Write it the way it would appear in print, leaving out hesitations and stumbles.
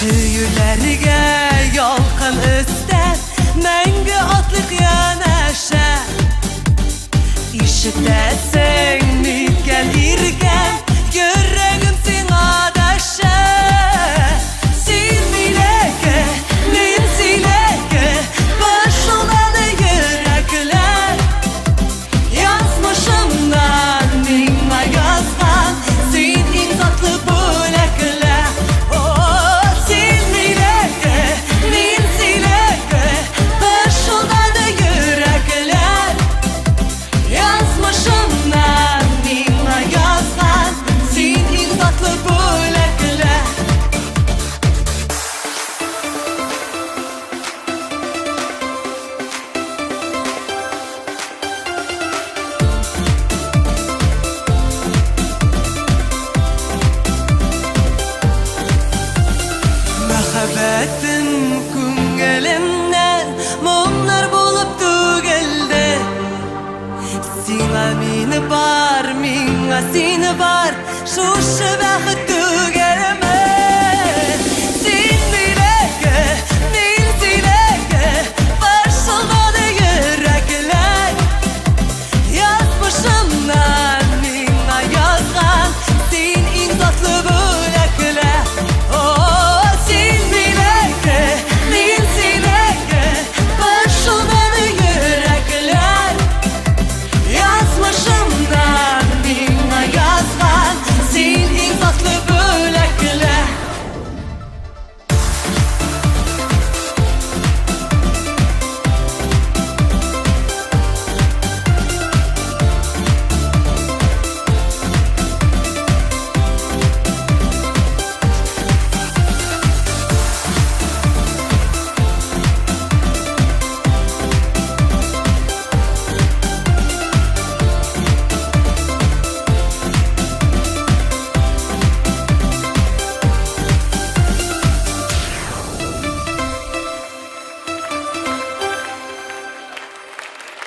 Сөюләргә ялкын өстәп, мәңге атлыйк янәшә. Ишетәсең микән, иркәм, йөрәгем сиңа дәшә. Син минеке, мин синеке, пышылдады йөрәкләр. Язмышымнан миңа язган, син иң затлы бүләкләр. О, син минеке, мин синеке, пышылдады йөрәкләр. Язмышымнан миңа язган, син иң затлы бүләкләр. Мәхәббәтем күңелемнән моңнар булып түгелде. Сиңа мине бар, миңа сине бар, шушы бәхет.